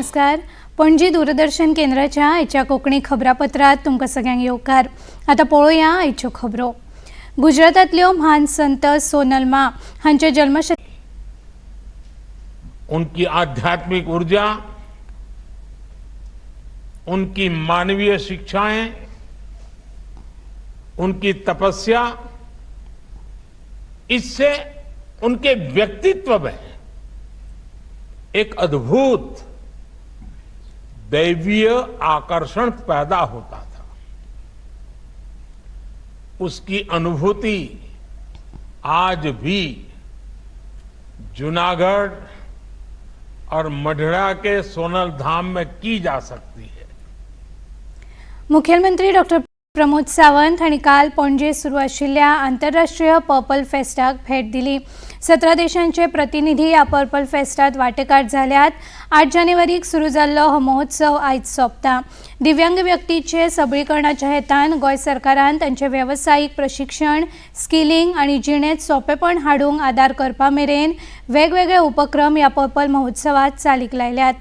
नमस्कार. पणजी दूरदर्शन केंद्राच्या आयच्या कोंकणी खबरापत्रात तुमकां सगळ्यांक येवकार. आतां पळोवया आयच्यो खबरो. गुजरातांतल्यो म्हान संत सोनल मा हांचे जल्मशत उनकी आध्यात्मिक ऊर्जा, उनकी मानवीय शिक्षाएं, उनकी तपस्या, इससे उनके व्यक्तित्व में एक अद्भुत दैवीय आकर्षण पैदा होता था. उसकी अनुभूति आज भी जूनागढ़ और मढ़ड़ा के सोनल धाम में की जा सकती है. मुखेलमंत्री डॉक्टर प्रमोद सावंत हांणी काल पणजे सुरू आशिल्ल्या आंतरराष्ट्रीय पर्पल फेस्टाक भेट दिली. 17 देशांचे प्रतिनिधी ह्या पर्पल फेस्टात वांटेकार जाल्यात. 8 जानेवारीक सुरू जाल्लो हो महोत्सव आयज सोंपता. दिव्यांग व्यक्तीचे सबळीकरणाच्या हेतान गोंय सरकारान तांचे वेवसायीक प्रशिक्षण, स्किलिंग आनी जिणेंत सोंपेपण हाडूंक आदार करपा मेरेन वेगवेगळे उपक्रम ह्या पर्पल महोत्सवात चालीक लायल्यात.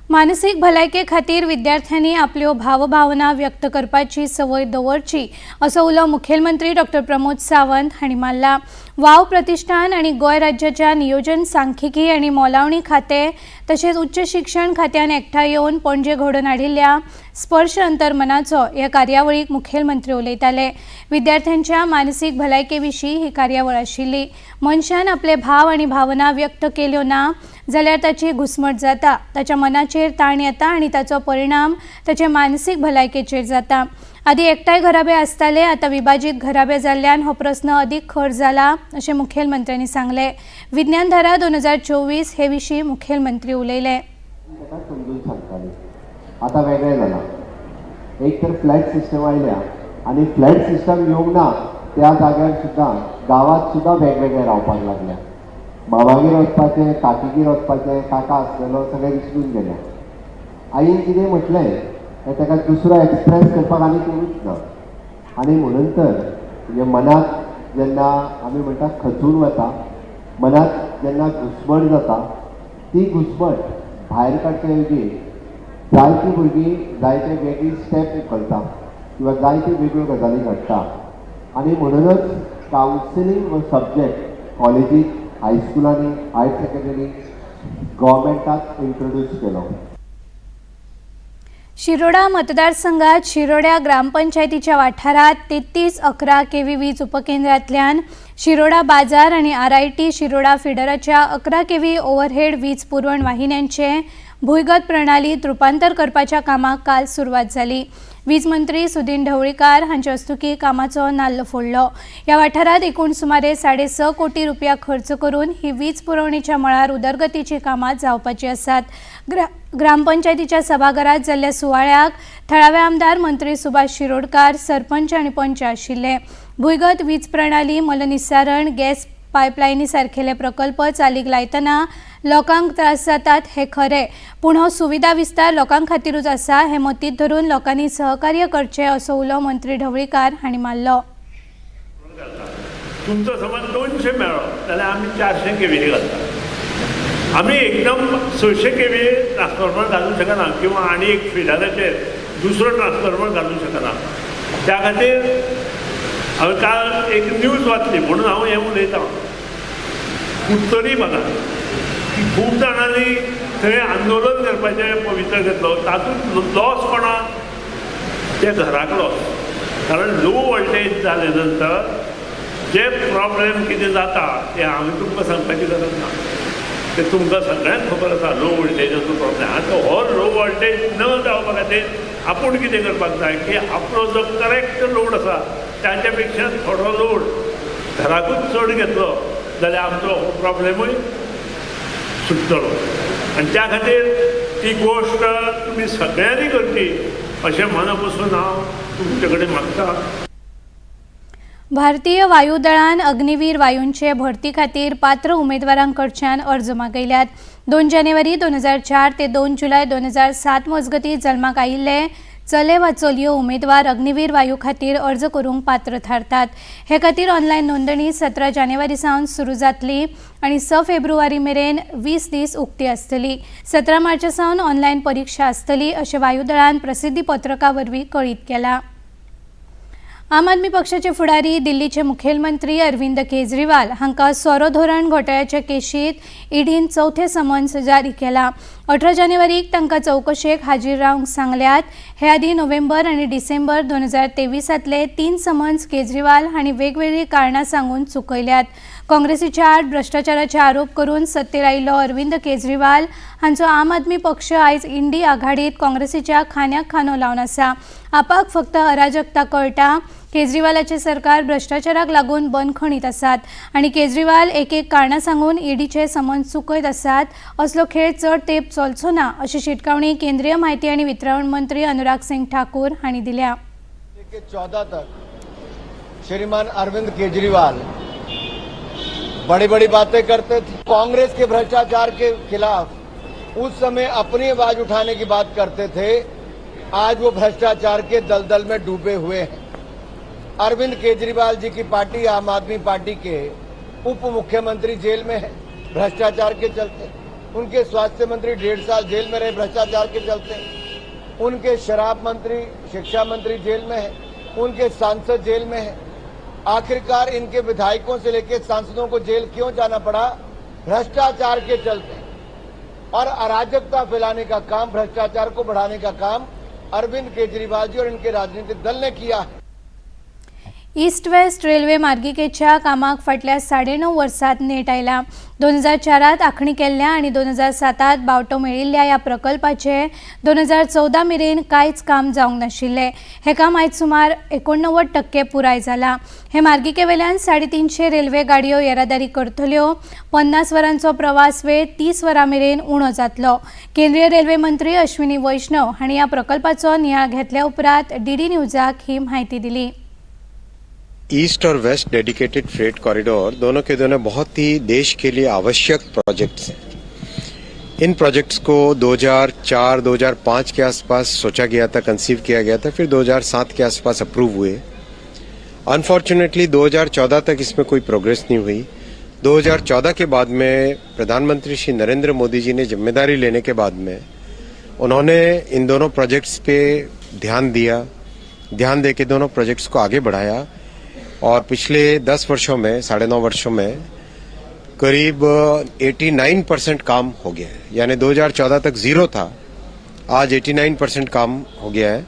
मानसीक भलायके खातीर विद्यार्थ्यांनी आपल्यो भावभावना व्यक्त करपाची संवय दवरची, असो उलो मुखेलमंत्री डॉक्टर प्रमोद सावंत हांणी मारला. वाव प्रतिष्ठान आनी गोंय राज्याच्या नियोजन, सांख्यिकी आनी मोलावणी खातें तशेंच उच्च शिक्षण खात्यान एकठांय येवन पणजे घडोवन हाडिल्ल्या स्पर्श अंतर्मनाचो ह्या कार्यावळीक मुखेलमंत्री उलयताले. विद्यार्थ्यांच्या मानसीक भलायके विशीं ही कार्यावळ आशिल्ली. मनशान आपले भाव आनी भावना व्यक्त केल्यो ना जाल्यार ताची घुस्मट जाता, ताच्या मनाचेर ताण येता आनी ताचो परिणाम ताचे मानसीक भलायकेचेर जाता. आदी एकठांय घराबे आसताले, आतां विभाजीत घराबे जाल्ल्यान हो प्रस्न अदीक खर जाला, अशें मुखेलमंत्र्यांनी सांगलें. विज्ञानधारा 2024 हे विशीं मुखेलमंत्री उलयले. ताका समजून सांगताली. आतां वेगळें जालां. एक तर फ्लॅट सिस्टम आयल्या आनी फ्लॅट सिस्टम येवंक ना त्या जाग्यार सुद्दां, गांवांत सुद्दां वेगवेगळे रावपाक लागल्या. मामागेर वचपाचें, काकीगेर वचपाचें, काका आसलेलो, सगळें विसरून गेल्या. आईन कितें म्हटलें हें ताका दुसरो एक्सप्रेस करपाक आनी कोणूच ना. आनी म्हणून तर म्हणजे मनाक जेन्ना आमी म्हणटा खचून वता, मनात जेन्ना घुसमट जाता, ती घुसमट भायर काडचे ऐवजी जायतीं भुरगीं जायते वेगळी स्टेप उखलता किंवा जायत्यो वेगळ्यो गजाली घडटा. आनी म्हणूनच कावन्सिलींग हो सब्जेक्ट कॉलेजीत, हायस्कुलांनी, हायर सेकंडरी गव्हर्मेंटान इंट्रोड्यूस केलो. शिरोडा मतदारसंघात शिरोड्या ग्रामपंचायतीच्या वाठारात 3311 केव्ही वीज उपकेंद्रांतल्यान शिरोडा बाजार आनी आरआयटी शिरोडा फिडराच्या 11 केव्ही ओव्हरहेड वीज पुरवण वाहिन्यांचे भुंयगत प्रणालीत रुपांतर करपाच्या कामाक काल सुरवात जाली. वीज मंत्री सुदिन ढवळीकार हांचे हस्तुकीं कामाचो नाल्ल फोडलो. ह्या वाठारात एकूण सुमारे 6.5 कोटी रुपया खर्च करून ही वीज पुरवणेच्या मळार उदरगतीची कामां जावपाची आसात. ग्रामपंचायतीच्या सभाघरात जाल्ल्या सुवाळ्याक थळावे आमदार, मंत्री सुभाष शिरोडकार, सरपंच आनी पंच आशिल्ले. भुंयगत वीज प्रणाली, मलनिस्सारण, गॅस पायपलायनी सारखेले प्रकल्प चालीक लायतना लोकांक त्रास जातात हे खरें, पूण हो सुविधा विस्तार लोकां खातीरूच आसा हें मतींत धरून लोकांनी सहकार्य करचें, असो उलो मंत्री ढवळीकार हांणी मारलो. तुमचो समज 200 मेळ्ळो जाल्यार आमी 400 केवी घालता. आमी एकदम 600 केवी ट्रान्सफॉर्मर घालूंक शकना किंवा आनी एक फिडराचेर दुसरो ट्रान्सफॉर्मर घालूंक शकना. त्या खातीर हांवें काल एक न्यूज वाचली म्हणून हांव हें उलयतां. कुडतरी भागात की खूब जाणांनी थंय आंदोलन करपाचें पवित्र घेतलो. तातूंत लॉस कोणाक? त्या घराक लॉस. कारण लो वोल्टेज जाले नंतर जे प्रॉब्लेम कितें जाता ते हांवें तुमकां सांगपाची गरज ना, ते तुमकां सगळ्यांक खबर आसा लो वोल्टेजाचो प्रॉब्लेम. आतां हो लो वोल्टेज न जावपा खातीर आपूण कितें करपाक जाय की आपलो जो करेक्ट लोड आसा ताच्या पेक्षा थोडो लोड घराकूच चड घेतलो जाल्यार आमचो हो प्रॉब्लेमूय सुट्टलो. आनी त्या खातीर ती गोश्ट तुमी सगळ्यांनी करची अशें मना पसून हांव तुमचे कडेन मागता. भारतीय वायुदळान अग्निवीर वायूंचे भरती खातीर पात्र उमेदवारांकडच्यान अर्ज मागयल्यात. 2 जानेवारी 2004 ते 2 जुलय 2007 मजगतीं जल्माक आयिल्ले चले वा चलयो उमेदवार अग्निवीर वायू खातीर अर्ज करूंक पात्र थारतात. हे खातीर ऑनलायन नोंदणी 17 जानेवारी सावन सुरू जातली आनी 6 फेब्रुवारी मेरेन 20 दीस उक्ती आसतली. 17 मार्चा सावन ऑनलायन परिक्षा आसतली अशें वायुदळान प्रसिद्धी पत्रका वरवीं कळीत केलां. आम आदमी पक्षाचे फुडारी, दिल्लीचे मुखेलमंत्री अरविंद केजरीवाल हांकां सोरो धोरण घोटाळ्याच्या केशीत ईडीन चवथें समन्स जारी केलां. 18 जानेवारीक तांकां चवकशेक हाजीर रावंक सांगल्यात. हे आदीं नोव्हेंबर आनी डिसेंबर 2023तांतले 3 समन्स केजरीवाल हांणी वेगवेगळीं कारणां सांगून चुकयल्यात. काँग्रेसीच्या आड भ्रश्टाचाराचे आरोप करून सत्तेर आयिल्लो अरविंद केजरीवाल हांचो आम आदमी पक्ष आयज इंडी आघाडीत काँग्रेसीच्या खांद्याक खांदो लावन आसा. आपाक फक्त अराजकता कळटा. केजरीवालाचे सरकार भ्रश्टाचाराक लागून बंदखणीत आसात आनी केजरीवाल एक एक कारणां सांगून ईडीचे समन्स चुकयत आसात. असलो खेळ चड तेंप चलचो ना अशी शिटकावणी केंद्रीय माहिती आनी वितरावण मंत्री अनुराग सिंग ठाकूर हांणी दिल्या. 14 तक श्रीमान अरविंद केजरीवाल बड़ी बड़ी बातें करते थे. कांग्रेस के भ्रष्टाचार के खिलाफ उस समय अपनी आवाज उठाने की बात करते थे. आज वो भ्रष्टाचार के दलदल में डूबे हुए हैं. अरविंद केजरीवाल जी की पार्टी आम आदमी पार्टी के उप मुख्यमंत्री जेल में है भ्रष्टाचार के चलते. उनके स्वास्थ्य मंत्री 1.5 साल जेल में रहे भ्रष्टाचार के चलते. उनके शराब मंत्री, शिक्षा मंत्री जेल में है. उनके सांसद जेल में है. आखिरकार इनके विधायकों से लेकर सांसदों को जेल क्यों जाना पड़ा? भ्रष्टाचार के चलते. और अराजकता फैलाने का काम, भ्रष्टाचार को बढ़ाने का काम अरविंद केजरीवाल जी और इनके राजनीतिक दल ने किया है. ईस्ट वेस्ट रेल्वे मार्गिकेच्या कामाक फाटल्या 9.5 वर्सांत नेट आयला. 2004त आखणी केल्ल्या आनी 2007त बावटो मेळिल्ल्या ह्या प्रकल्पाचे 2014 मेरेन कांयच काम जावंक नाशिल्लें. हें काम आयज सुमार 89% पुराय जालां. हे मार्गिकेवेल्यान 350 रेल्वे गाडयो येरादारी करतल्यो. 50 वरांचो प्रवास वेळ 30 वरां मेरेन उणो जातलो. केंद्रीय रेल्वे मंत्री अश्विनी वैष्णव हांणी ह्या प्रकल्पाचो नियाळ घेतल्या उपरांत डीडी न्यूजाक ही म्हायती दिली. ईस्ट और वेस्ट डेडिकेटेड फ्रेट कॉरिडोर दोनों के दोनों बहुत ही देश के लिए आवश्यक प्रोजेक्ट्स हैं. इन प्रोजेक्ट्स को 2004 2005 के आसपास सोचा गया था, कंसीव किया गया था, फिर 2007 के आसपास अप्रूव हुए. अनफॉर्चुनेटली 2014 तक इसमें कोई प्रोग्रेस नहीं हुई. 2014 के बाद में प्रधानमंत्री श्री नरेंद्र मोदी जी ने जिम्मेदारी लेने के बाद में उन्होंने इन दोनों प्रोजेक्ट्स पे ध्यान दिया. ध्यान दे के दोनों प्रोजेक्ट्स को आगे बढ़ाया और पिछले 10 वर्षों में, 9.5 वर्षों में करीब 89% काम हो गया है. यानी 2014 तक जीरो था, आज 89% काम हो गया है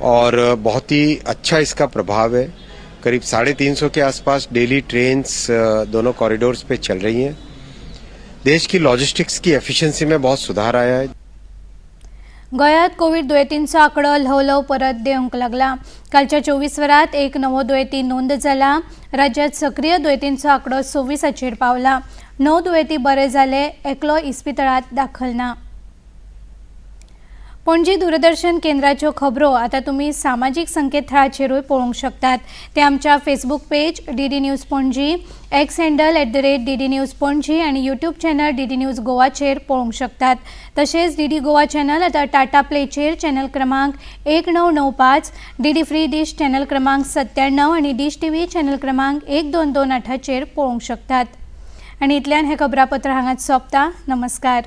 और बहुत ही अच्छा इसका प्रभाव है. करीब 350 के आसपास डेली ट्रेन्स दोनों कॉरिडोर्स पे चल रही हैं. देश की लॉजिस्टिक्स की एफिशिएंसी में बहुत सुधार आया है. गोंयांत कोवीड दुयेंतींचो आंकडो ल्हव ल्हव परत देंवंक लागला. कालच्या 24 वरांत एक नवो दुयेंती नोंद जाला. राज्यांत सक्रीय दुयेंतींचो आंकडो 26आचेर पावला. णव दुयेंती बरे जाले. एकलो इस्पितळांत दाखल ना. पणजी दूरदर्शन केंद्राच्यो खबरो आतां तुमी सामाजीक संकेतथळाचेरूय पळोवंक शकतात. ते आमच्या Facebook page DD news Panaji, x handle @DDNews Panaji आनी युट्यूब चॅनल डीडी न्यूज गोवाचेर पळोवंक शकतात. तशेंच डीडी गोवा चॅनल आतां टाटा प्लेचेर चॅनल क्रमांक 1995, डीडी फ्री डिश चॅनल क्रमांक 97 आनी डिश टीव्ही चॅनल क्रमांक 1228चेर पळोवंक शकतात. आनी इतल्यान हें खबरापत्र हांगाच सोंपता. नमस्कार.